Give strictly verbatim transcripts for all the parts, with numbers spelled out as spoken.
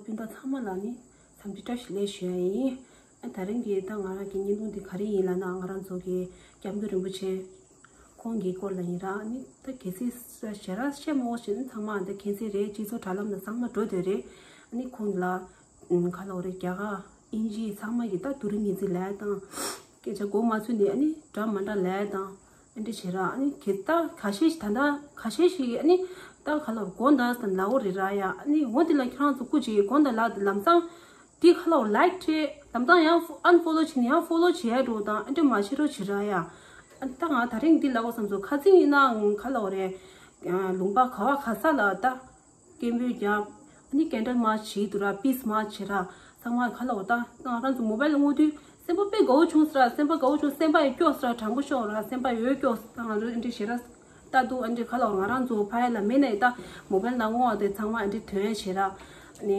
སྤུན་ཟླ་ཚང་མ་ལ་ནི་འཚམས་འདྲི་བཀྲ་ཤིས་བདེ་ལེགས་ཞུ་ཡ་ཡིན། ཨ་ད་རིང་གི་ད་ང་རང་གི་བརྙན་ཐུང་འདི་ག་རེ་ཡིན་ལབ་ན། ང་རང་ཚོ་གི་སྐྱབས་མགོན་རིན་པོ་ཆེ་ཁོང་གི་སྐོར་ལ་ཡིན་ར། ཨ་ནི་ད་གལ་སྲིད་ཞེ་དྲག་བཤད་མ་དགོས་ཤེས་ནི་ཚང་མ་ཨ་ད་མཁྱེན་གསལ་རེད། སྤྱི་ཚོགས་དྲ་ལམ་ལ་ཚང་མ་འགྲོ་བསྡད་རེད། ཨ་ནི་ཁོང་ལ་ཨམ་ག་ལབ་དགོས་རེད། རྒྱ་གར་དབྱིན་ཇི་ཚང་མ་གི་ད་རྡོ་རིང་ངེས་འཛིན་ལབ་ཡ་དང་སྐད་ཆ་མགོ་མ་ཚོས་ནས་ཨ་ནི་འདྲ་མ་འདྲ་ལབ་ཡ་དང་། ཨ་འདྲ་བྱེད་ར། ཨ་ནི་གེ་ད་ག་ཤེད་ད་ད་ག་ཤེད་ཞིག་ཨ་ནི་ད་ག་ལ་དགོངས་དག་ཟེར་ལབ་འོ་རེད་ར་ཡ། ཨ་ནི་འོ་དེ་ལ་ཁྱེད་རང་ཚོ་སྐུ་མཁྱེན་དགོངས་དག་ལབ་དེ་ལམ་སང་དེ་ག་ལ་ལའིག་སྤྲད། ལམ་སང་ཡང་ཨན་ཕོ་ལོ་བྱེད་ནི་ཡང་ཕོ་ལོ་བྱེད་ཡ་འགྲོ་དང་། ཨ་འདྲ་མ་བྱེད་རོགས་བྱེད་ར་ཡ། ཨ་ད་ང་ད་རིང་འདི་ལབ་འོ་བསམ་སོང་། ཁ་རྩང་ཡིན་ན་ག་ལ་འོ་རེད། ལུང་པ་ག་བ་ག་ས་ལ་ད། སྐད་འབོད་རྒྱབ། ཨ་ནི་ཀེན་ཌལ་མཱར་ཆི་བྱེད་དུས་ར། པིས་མཱར་ཆི་བྱེད་ར། ཚང་མ་ག་ལ་འོ་ད་ང་རང་ཚོ་མོ་བྷལ་ལ་བསྔོགས་དུས་སེམས་པ་དཔེ་དགའ་བོ་བྱུང་ཟེར་ར། སེམས་པ་དགའ་བོ་བྱུང་། སེམས་པ་ཡི་སྐྱོ་ཟེར་ར། དྲང་པོ་ཤོད་ར། སེམས་པ་ཡོད་སྐྱོ་ཟེར། ང་ཚོ་ཨ་འདྲ་ཞེ་དྲག་ལྟ་འདུག་ཨ་འདྲ་ག་ལ་འོ་ང་རང་ཚོ་ཕ་ཡ་ལ་མེད་ན་ཡི་ད་མོ་བྷལ་ནང་བསྔོགས་དེ་ཚང་མ་ཨ་འདྲ་ཐོན་ཡ་བྱེད་ར། ཨ་ནི་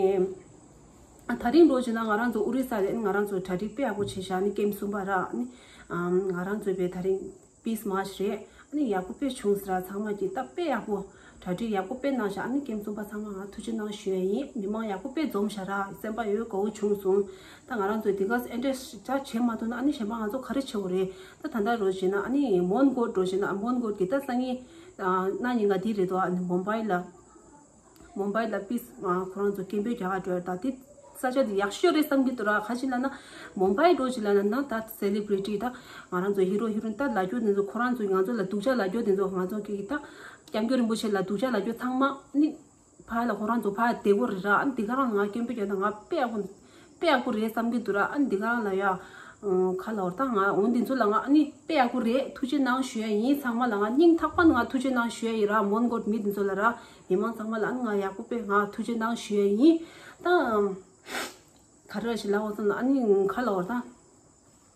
ཨ་ད་རིང་འགྲོ་བྱས་ན་ང་རང་ཚོ་ཨོ་རི་ས་ལ་ཨ་ནི་ང་རང་ཚོ་གྲ་སྒྲིག་དཔེ་ཡག་པོ་བྱས་ཤག་ཨ་ནི་ཀེམ་གསུམ་པ་ར། ཨ་ནི་ཨམ་ང་རང་ཚོ་བས་ད་རིང་པིས་མཱར་ཆི་རེད། ཨ་ནི་ཡག་པོ་དཔེ་བྱུང་ཟེར་ར། ཚང་མ་གིས་ད་དཔེ་ཡག་པོ་གྲ་སྒྲིག་ཡག་པོ་དཔེ་གནང་ཤག་ཨ་ནི་ཀེམ་གསུམ་པ་ཚང་མ་ང་ཐུགས་རྗེ་གནང་ཞུ་ཡ་ཡིན། མི་མང་ཡག་པོ་དཔེ་འཛོམས་ཤག་ར། སེམས་པ་ཡོད་དགའ་བོ་བྱུང་སོང་། ད་ང་རང་ཚོས་དེ་ག་ཨེ་འདྲས་ཅག་བྱེད་མ་ཐུབ་ན་ཨ་ནི་གཞན་པ་ང་ཚོ་ག་རེ་བྱེད་དགོས་རེད། ད་ད་ལྟ་འགྲོ་བྱས་ན་ཨ་ནི་མོན་གྷོར་འགྲོ་བྱས་ན། མོན་གྷོར་གི་ད་སང་ཉིན་གནངས་ཉིན་ང་འདི་རེད་དོ། ཨ་ནི་མུམ་བྷའི་ལ། མུམ་བྷའི་ལ་པིས་ཨ་ཁོ་རང་ཚོ་སྐད་འབོད་རྒྱག་ག་འགྲོ་ཡ། ད་དེ་ས་ཆ་དེ་ཡག་ཤོས་རེད་བསམ་གྱི་འདུག་ར། ག་ཅི་ལབ་ན་མུམ་བྷའི་འགྲོ་ཅིག་ལབ་ན་ད་སེ་ལི་བྷི་རི་ཊི་ད་ང་རང་ཚོ་ཧི་རོ་ཧི་རོ་ཨིན་ད་ལབ་རྒྱུ་དེ་ཚོ། ཁོ་རང་ཚོ་ང་ཚོ་ལ་སྡུག་ཅག་ལབ་རྒྱུ་དེ་ཚོ། ང་ཚོ་གི་ད་སྐྱབས་མགོན་རིན་པོ་ཆེ་ལ་སྡུག་ཅག་ལབ་རྒྱུ་ཚང་མ་ནི་ཕ་ལ་ཁོ་རང་ཚོ་ཕ་བདེ་པོ་རེད་ར། ཨ་ནི་འདི་ག་རང་ང་སྐད་འབོད་རྒྱག་ན་ང་དཔེ་ཡག་པོ་དཔེ་ཡག་པོ་རེད་བསམ་གྱི་འདུག་ར། ཨ་ནི་འདི་ག་རང་ལ་ཡ་ཁ་ལ་བར་ད་ང་འོ་འདི་ཚོ་ལ་ང་ཨ་ནི་དཔེ་ཡག་པོ་རེད། ཐུགས་རྗེ་གནང་ཞུ་ཡ་ཡིན། ཚང་མ་ལ་ང་སྙིང་ཐག་པ་ནས་ང་ཐུགས་རྗེ་གནང་ཞུ་ཡ་ཡིན་ར། མོན་གྷོ་མི་འདི་ཚོ་ལ་ར། མི་མང་ཚང་མ་ལ་ཨ་ནི་ང་ཡག་པོ་དཔེ་ང་ཐུགས་རྗེ་གནང་ཞུ་ཡ་ཡིན། ད་ག་རེ་ཞིག་ལབ་འོ་ཙམ་ན་ཨ་ནི་ཁ་ལ་བར་ད་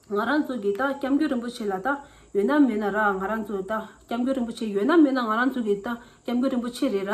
ང་རང་ཚོ་གི་ད་སྐྱབས་མགོན་རིན་པོ་ཆེ་ལ་ད་ཡོད་ན་མེད་ན་ར། ང་རང་ཚོ་ད་སྐྱབས་མགོན་རིན་པོ་ཆེ་ཡོད་ན་མེད་ན་ང་རང་ཚོ་གི་ད་སྐྱབས་མགོན་རིན་པོ་ཆེ་རེད་ར།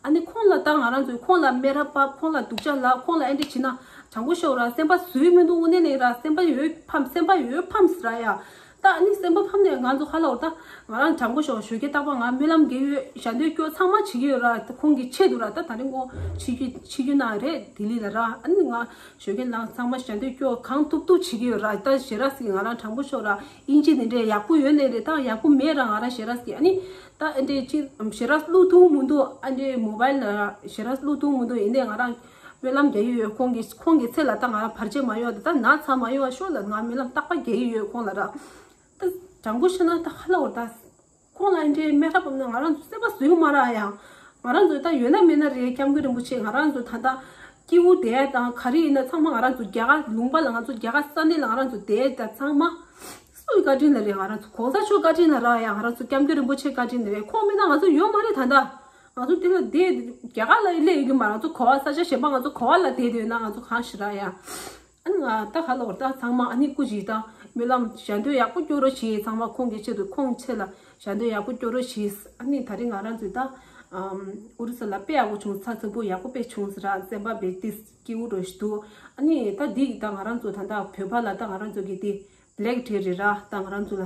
ཨ་ནི་ཁོང་ལ་ད་ང་རང་ཚོས་ཁོང་ལ་སྨད་ར་བབས། ཁོང་ལ་སྡུག་ཅག་ལབ། ཁོང་ལ་ཨེ་འདྲ་བྱེད་ན་དྲང་པོ་ཤོད་ར། སེམས་པ་བཟོད་མི་འདུག་དངོས་གནས་ནས་ར། སེམས་པ་ཡོད་ཕམ། སེམས་པ་ཡོད་ཕམ་ཟེར་ར་ཡ། ད་ཨ་ནི་སེམས་པ་ཕམ་ནས་ང་ཚོ་ཧ་ལ་བར་ད་ང་རང་དྲང་པོ་ཤོད་ཞོགས་ཀས་རྟག་པར་ང་སྨོན་ལམ་རྒྱག་ཡོད། ཞལ་འདོན་སྐྱོར་ཚང་མ་བྱེད་ཀྱི་ཡོད་ར། ད་ཁོང་གི་ཆེད་དུ་ར། ད་ད་རིང་ཁོང་ཆིབས་བསྒྱུར་ཆིབས་བསྒྱུར་གནང་རེད་ལྡི་ལི་ལ་ར། ཨ་ནི་ང་ཞོགས་ཀས་ལ་ཚང་མ་ཞལ་འདོན་སྐྱོར་གང་ཐུབ་ཐུབ་བྱེད་ཀྱི་ཡོད་ར། ད་ཞེ་དྲག་ཟིག་ང་རང་དྲང་པོ་ཤོད་ར། དབྱིན་ཇི་དེ་འདྲས་ཡག་པོ་ཡོད་ནའི་རེད། ད་ཡག་པོ་མེད་ར། ང་རང་ཞེ་དྲག་ཟིག་ཨ་ནི་ད་ཨེ་འདྲས་ཅི་ཞེ་དྲག་བླུག་ཐུབ་མི་འདུག་ཨ་འདྲས་མོ་བྷའིལ་ལ་ར་ཞེ་དྲག་བླུག་ཐུབ་མི་འདུག་ཡིན་ནའི་ང་རང་སྨོན་ལམ་རྒྱག་གི་ཡོད། ཁོང་གི་ཁོང་གི་ཚེ་ལ་ད་ང་རང་བར་ཆད་མ་ཡོང་བ་དང་ད་ན་ཚ་མ་ཡོང་བ་ཤོག་ལ་ང་སྨོན་ལམ་རྟག་པར་རྒྱག་གི་ཡོད་ཁོང་ལ་ར། ད་དྲང་པོ་བཤད་ན་ད་ཧ་ལ་བར་ད་ཁོང་ལ་ཨེ་འདྲས་སྨད་ར་བབས་ན་ང་རང་ཚོ་སེམས་པ་བཟོད་མ་རག་ཡ། ང་རང་ཚོ་ད་ཡོད་ན་མེད་ན་རེད། སྐྱབས་མགོན་རིན་པོ་ཆེ་ང་རང་ཚོ་ད་ལྟ་སྐྱིད་པོ་བསྡད་དང་ག་རེ་ཡིན་ན་ཚང་མ་ང་རང་ཚོ་རྒྱ་གར་ལུང་པ་ལ་ང་ཚོ་རྒྱ་གར་ས་གནས་ལ་ང་རང་ཚོ་བསྡད་ད་ཚང་མ་སུའི་བཀའ་དྲིན་ལ་རེད། ང་རང་ཚོ་གོང་ས་མཆོག་བཀའ་དྲིན་ལ་རག་ཡ། ང་རང་ཚོ་སྐྱབས་མགོན་རིན་པོ་ཆེ་བཀའ་དྲིན་ལ་རེད། ཁོང་མེད་ན་ང་ཚོ་ཡོད་མ་རེད། ད་ལྟ་ང་ཚོ་དེ་ལ་བསྡད་རྒྱ་གར་ལ་སླེབས་ཡོད་ཀྱི་མ། ང་ཚོ་ག་བ་ས་ཆ་གཞན་པ་ང་ཚོ་ག་བ་ལ་བསྡད་ཡོད་ན་ང་ཚོ་གང་ཞིག་རག་ཡ། ཨ་ནི་ང་ད་ཧ་ལ་བར་ད་ཚང་མ་ཨ་ནི་སྐུ་མཁྱེན་ད་སྨོན་ལམ་ཞལ་འདོན་ཡག་པོ་སྐྱོར་རོགས་བྱེད། ཚང་མ་ཁོང་གི་ཆེད་དུ་ཁོང་ཆེད་ལ་ཞལ་འདོན་ཡག་པོ་སྐྱོར་རོགས་བྱེད། ཨ་ནི་ད་རིང་ང་རང་ཚོས་ད་ཨམ་ཨོ་རི་ས་ལ་དཔེ་ཡག་པོ་བྱུང་། ཚ་ཚ་པོ་ཡག་པོ་དཔེ་བྱུང་ཟེར་ར། སེམས་པ་བས་ཏིས་སྐྱིད་པོ་འགྲོ་ཞིག་འདུག་ཨ་ནི་ད་འདི་ད་ང་རང་ཚོ་ད་ད་བོད་པ་ལ་ད་ང་རང་ཚོ་གི་དེ་བྷེ་ལེག་ཌེ་རེད་ར། ད་ང་རང་ཚོ་ལ་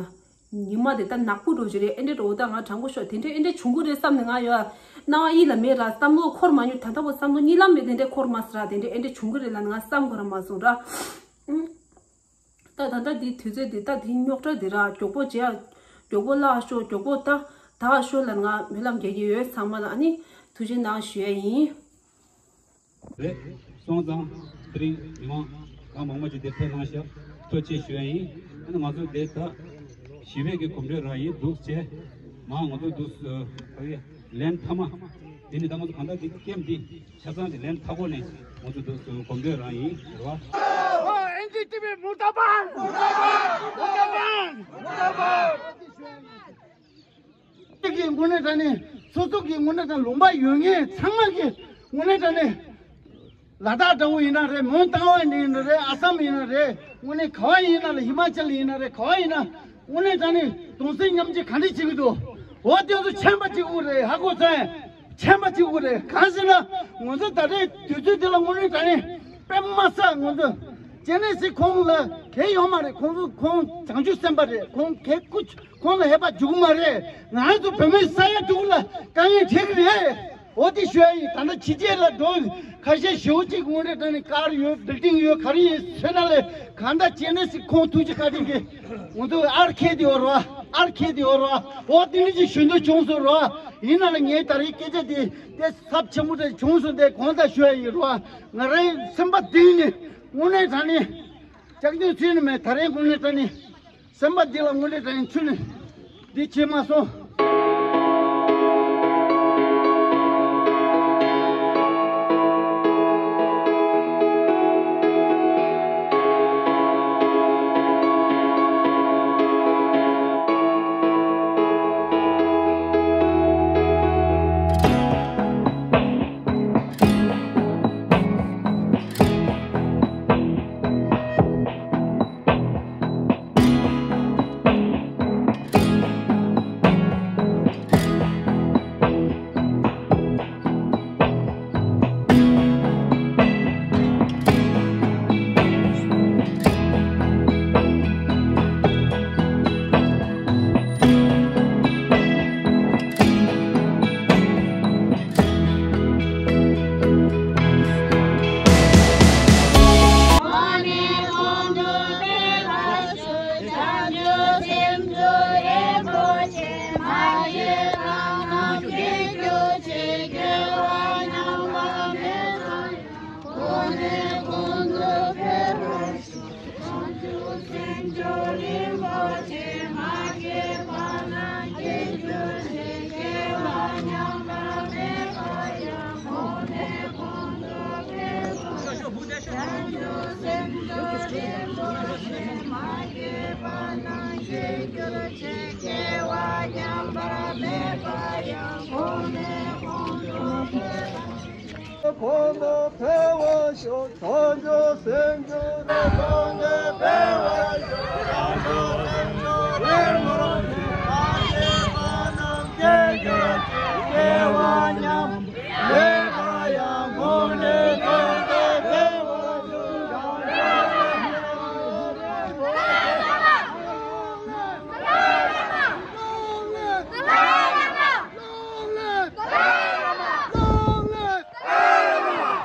ཉི་མ་དེ་ད་ནག་པོ་འགྲོ་གི་རེད། ཨེ་འདྲས་འགྲོ་ད་ང་དྲང་པོ་ཤོད་དེ་འདྲས་ཨེ་འདྲས་བྱུང་གི་རེད་བསམ་ནས་ང་ཡོད་སྣང་བ་ཡིད་ལ་མེད་ར། བསམ་བློ་འཁོར་མ་མྱོང་། ད་ལྟ་བུ་བསམ་བློ་གཉིད་ལམ་མེད་དེ་འདྲས་འཁོར་མ་སོང་ར། དེ་འདྲས་ཨེ་འདྲས་བྱུང་གི་རེད་ལབ་ནས་ང་བསམ་དགོས་ར་མ་སོང་ར། ཨུ། ད་ད་ལྟ་འདི་དུས་ཚོད་འདི་ད་འདི་རྙོག་དྲ་འདི་ར། མགྱོགས་པོ་བྱས་ཡ། མགྱོགས་པོ་བརླག་ཤོག་མགྱོགས་པོ་ད་དག་ཤོག་ལབ་ནས་ང་སྨོན་ལམ་རྒྱག་གི་ཡོད། ཚང་མ་ལ་ཨ་ནི་ཐུགས་རྗེ་གནང་ཞུ་ཡ་ཡིན། རེད། སོང་ཙང་དེ་རིང་མི་མང་གང་མང་མང་ཅིག་འདིར་ཕེབས་གནང་ཤག་ཐུགས་རྗེ་ཆེ་ཞུ་ཡ་ཡིན། ཨ་ནི་ང་ཚོ་འདིར་ད་ཞི་བའི་གི་གོམ་བགྲོད་རང་ཡིན་འདུག་བྱས། མ་ང་ཚོ་འདུག་ཨ་ལན་མཐའ་མ་འདི་ནི་ད་ང་ཚོ་གང་ལྟར་འདི་ཀེམ་འདི་ཆ་ཚང་གི་ལན་མཐའ་འཁོར་ནས་ང་ཚོ་འདུག་གོམ་བགྲོད་རང་ཡིན་རེད་བ། ཨེན་ཌི་ཊི་ཝི་མུར་དཱ་བཱད། མུར་དཱ་བཱད། མུར་དཱ་བཱད། གཅིག་གི་ངོས་ནས་དྲང་ནས་སོ་སོ་གི་ངོས་ནས་དང་ལུང་པ་ཡོད་མཁན་ཚང་མ་གི་ངོས་ནས་དྲང་ནས་ལ་དྭགས་འདྲ་བོ་ཡིན་ན་རེད། མོན་རྟ་དབང་ཡིན་ན་རེད། ཨ་སམ་ཡིན་ན་རེད། དངོས་གནས་ག་བ་ཡིན་ན་རེད། ཧི་མ་ཅལ་ཡིན་ན་རེད། ག་བ་ཡིན་ན་དངོས་གནས་དྲང་ནས་གདུང་སེམས་མཉམ་སྐྱེད་ག་འདྲ་བྱེད་ཀྱི་འདུག་འོ་དེ་ཚོ་མཁྱེན་པ་གཅིག་པུ་རེད། ཧ་གོ་སོང་། མཁྱེན་པ་གཅིག་པུ་རེད། གང་ཟེར་ན་ང་ཚོ་ད་ལྟའི་དུས་ཚོད་འདི་ལ་དངོས་གནས་དྲང་ནས་དཔེ་མ་སྲིད་ང་ཚོ་ཅེ་ནེ་སི་ཁོང་ལ་གལ་ཡོད་མ་རེད། ཁོང་ཚོ་ཁོང་བྱང་ཆུབ་སེམས་དཔའ་རེད། ཁོང་གལ་ཁོང་ལ་ཧེ་བག་འཇུག་གི་མ་རེད། ང་ཚོ་བོད་མི་ས་ཡ་དྲུག་ལ་དཀའ་ངལ་འཕྲད་ཀྱི་རེད། འོ་དེ་ཞུ་ཡ་ཡིན། ད་ལྟ་ཕྱི་རྒྱལ་ལ་འགྲོ་ཁ་ཤས་ཞེ་པོ་ཅིག་དངོས་གནས་དྲང་གནས་ཀར་ཡོད། བིལ་ཌིང་ཡོད། ག་རེ་ཡོད། བྱས་ན་ལས་གང་ལྟར་བྱས་ནས་སི་ཁོང་ཐུགས་རྗེ་བཀའ་དྲིན་གྱིས་ང་ཚོ་ཨར་ཁེ་དེ་ཡོད་རོ། ཨར་ཁེ་དེ་ཡོད་རོ། འོ་དེ་འདྲ་ཅིག་ཞུ་འདོད་བྱུང་སོང་རོ། ཡིན་ན་ལ་ངས་ད་རེས་སྐད་ཆ་དེ་དེ་ཚབས་ཆེན་པོ་འདྲ་བྱུང་སོང་། དེ་གང་ལྟར་ཞུ་ཡ་ཡིན་རོ། ང་རའི་སེམས་པ་གཏིང་ནས་དངོས་གནས་དྲང་གནས་སྐྱག་རྫུན་བཤད་ནི་མེད། ད་རེས་དངོས་གནས་དྲང་གནས། སེམས་པ་འདི་ལ་དངོས་གནས་དྲང་གནས་ཚུལ་ནི་འདི་བྱེད་མ་སོང་།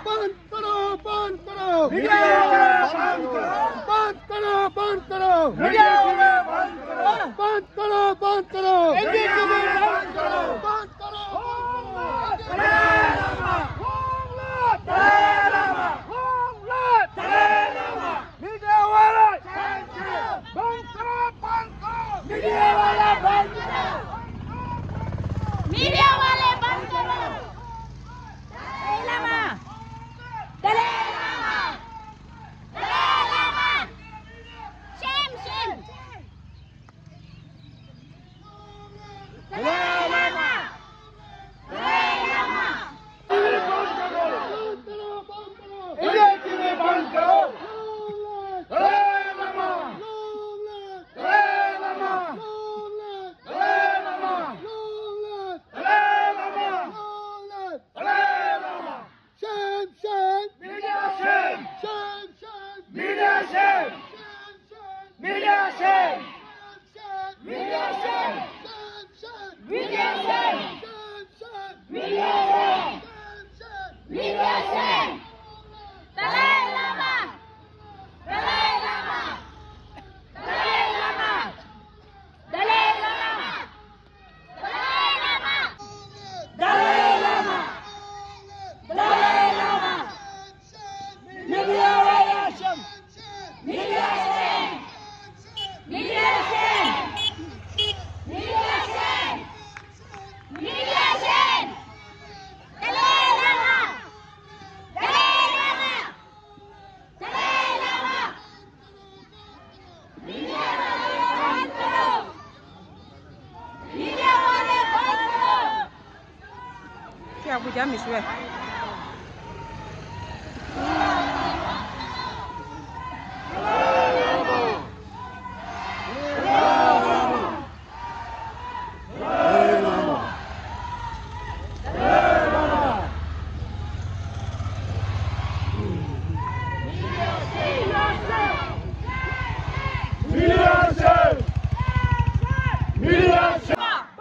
बंद करो, बंद करो। मीडिया वाले बंद करो। बंद करो, बंद करो। मीडिया वाले बंद करो। बंद करो, बंद करो। एनडीटीवी बंद करो। बंद करो। दलाई लामा। दलाई लामा। दलाई लामा। मीडिया वाले बंद करो, बंद करो। मीडिया वाले बंद करो। मीडिया वाले बंद करो। दलाई लामा। दलाई लामा। दलाई लामा। Shame, shame. दलाई लामा। दलाई लामा। बंद करो, बंद करो। एनडीटीवी बंद करो। दलाई लामा। दलाई लामा। दलाई लामा। दलाई लामा। दलाई Lama. Shame, shame. Media shame. Shame, shame. Media shame. Shame, shame. Media shame. Media shame. Media shame. Media shame. Media shame. Dalai Lama. Dalai Lama. Dalai Lama. Dalai Lama. Dalai Lama. Dalai Lama. Dalai Lama. Media violation. Media shame. Media shame. Media shame. Media shame. Dalai Lama. Dalai Lama. Dalai Lama. Media वाले बंद करो। मीडिया वाले बंद करो। क्या कुछ हम इसमें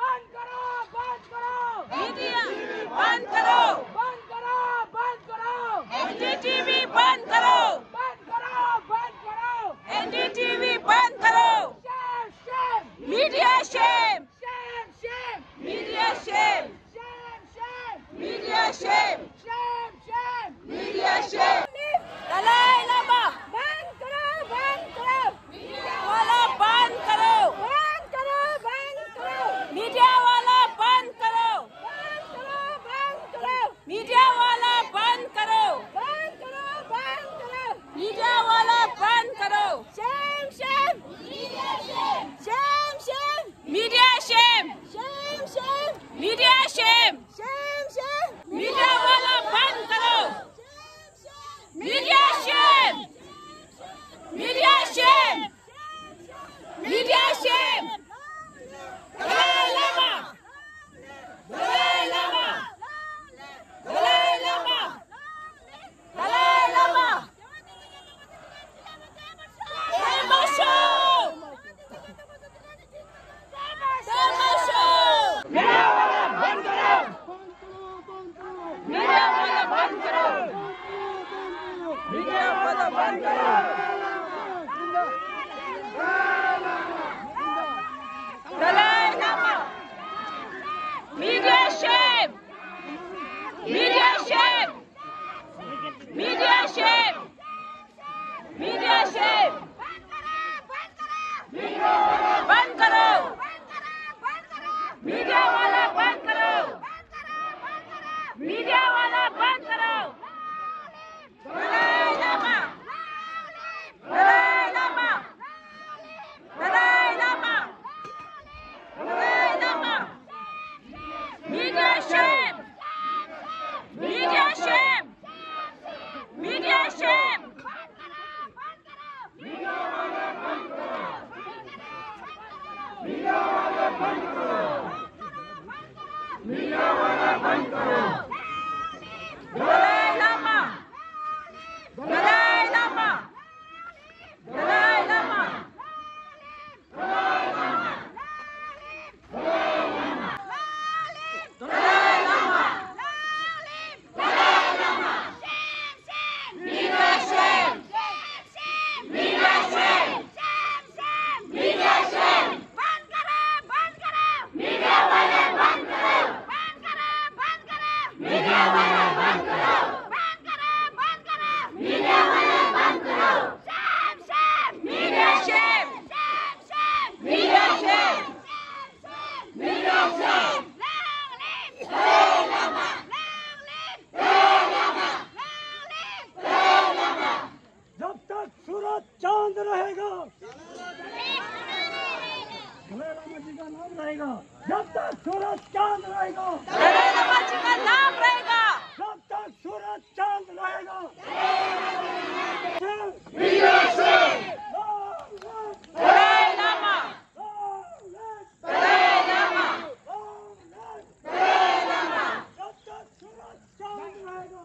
बंद करो, बंद करो। मीडिया बंद करो। Dalai Lama! Media shame! Media shame! Media shame! Media shame! बंद करो! मीडिया वाला बंद करो! मीडिया वाला बंद करो! दलाई लामा! दलाई लामा! दलाई लामा! दलाई Lama! Media shame! Media shame! Media shame! Dalai लामा! दलाई लामा! दलाई लामा! दलाई लामा! दलाई Lama! Media shame! Media shame! Media shame! बंद करो, बंद करो! मीडिया वाले बंद करो! बंद करो, बंद करो! मीडिया वाले बंद करो! बंद करो, बंद करो! मीडिया वाले बंद करो! Shame, shame! Media shame! Shame, shame! Media shame! Media shame! Long live! Dalai Lama! Long live! जब तक सूरज चांद रहेगा, दलाई लामा जी का नाम रहेगा। जब तक सूरज चांद रहेगा, दलाई लामा जी का नाम रहेगा। जब तक सूरज चांद रहेगा, दलाई लामा। दलाई लामा। दलाई लामा। जब तक सूरज चांद रहेगा।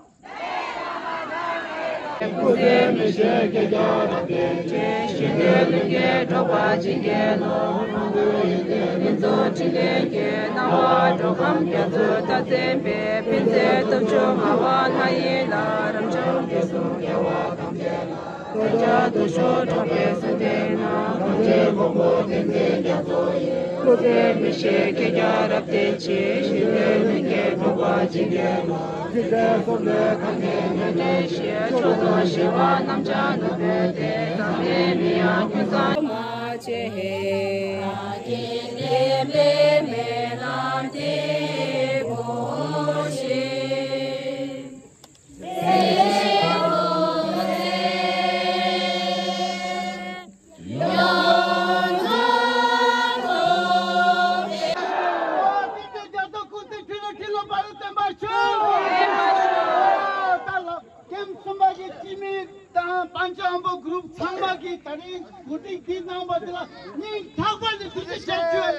སྐུ་ཚེ་མི་ཤིགས་ཀྱི་རྒྱལ་རབས་བརྟན་ཅིང་། ཞི་བདེ་ལྷུན་གྱིས་གྲགས་པ་ཇི་སྙེད་ལོ། ལྷུན་པོ་ཡི་གེ་ཕུན་ཚོགས་འཕྲིན་ལས་ཀྱི། སྣང་བ་འགྲོ་ཁམས་རྒྱ་མཚོའི་རྟགས་མཚན་པའི། ཕན་མཛད་སྟོབས་བཅུ་མངའ་བ་ལྷ་ཡི་ལྷ། རབ་འབྱམས་རྒྱ་གསུང་རྒྱལ་བ་ཐམས་ཅད་ལ། བདག་ཅག་སྟོབས་མཆོག་གྲགས་པའི་གསུང་དེས་ན། གངས་ཅན་མགོན་པོ་བསྟན་འཛིན་རྒྱ་མཚོ་ཡི། སྐུ་ཚེ་མི་ཤིགས་ཀྱི་རྒྱལ་རབས་བརྟན་ཅིང་། ཞི་བདེ་ལྷུན་གྱིས་གྲགས་པ་ཇི་སྙེད་ལ། འཇིག་རྟེན་སོགས་ལས་གང་གི་ཉེར་འབྲེལ་ཞིང་། མཆོག་ཏུ་ཞི་བ་རྣམས་ཀྱང་ནུབ་པའི་ཚེ། ཟག་མེད་མི་གཡོ་ཀུན་བཟང་མ་ཆེ་ཧེ།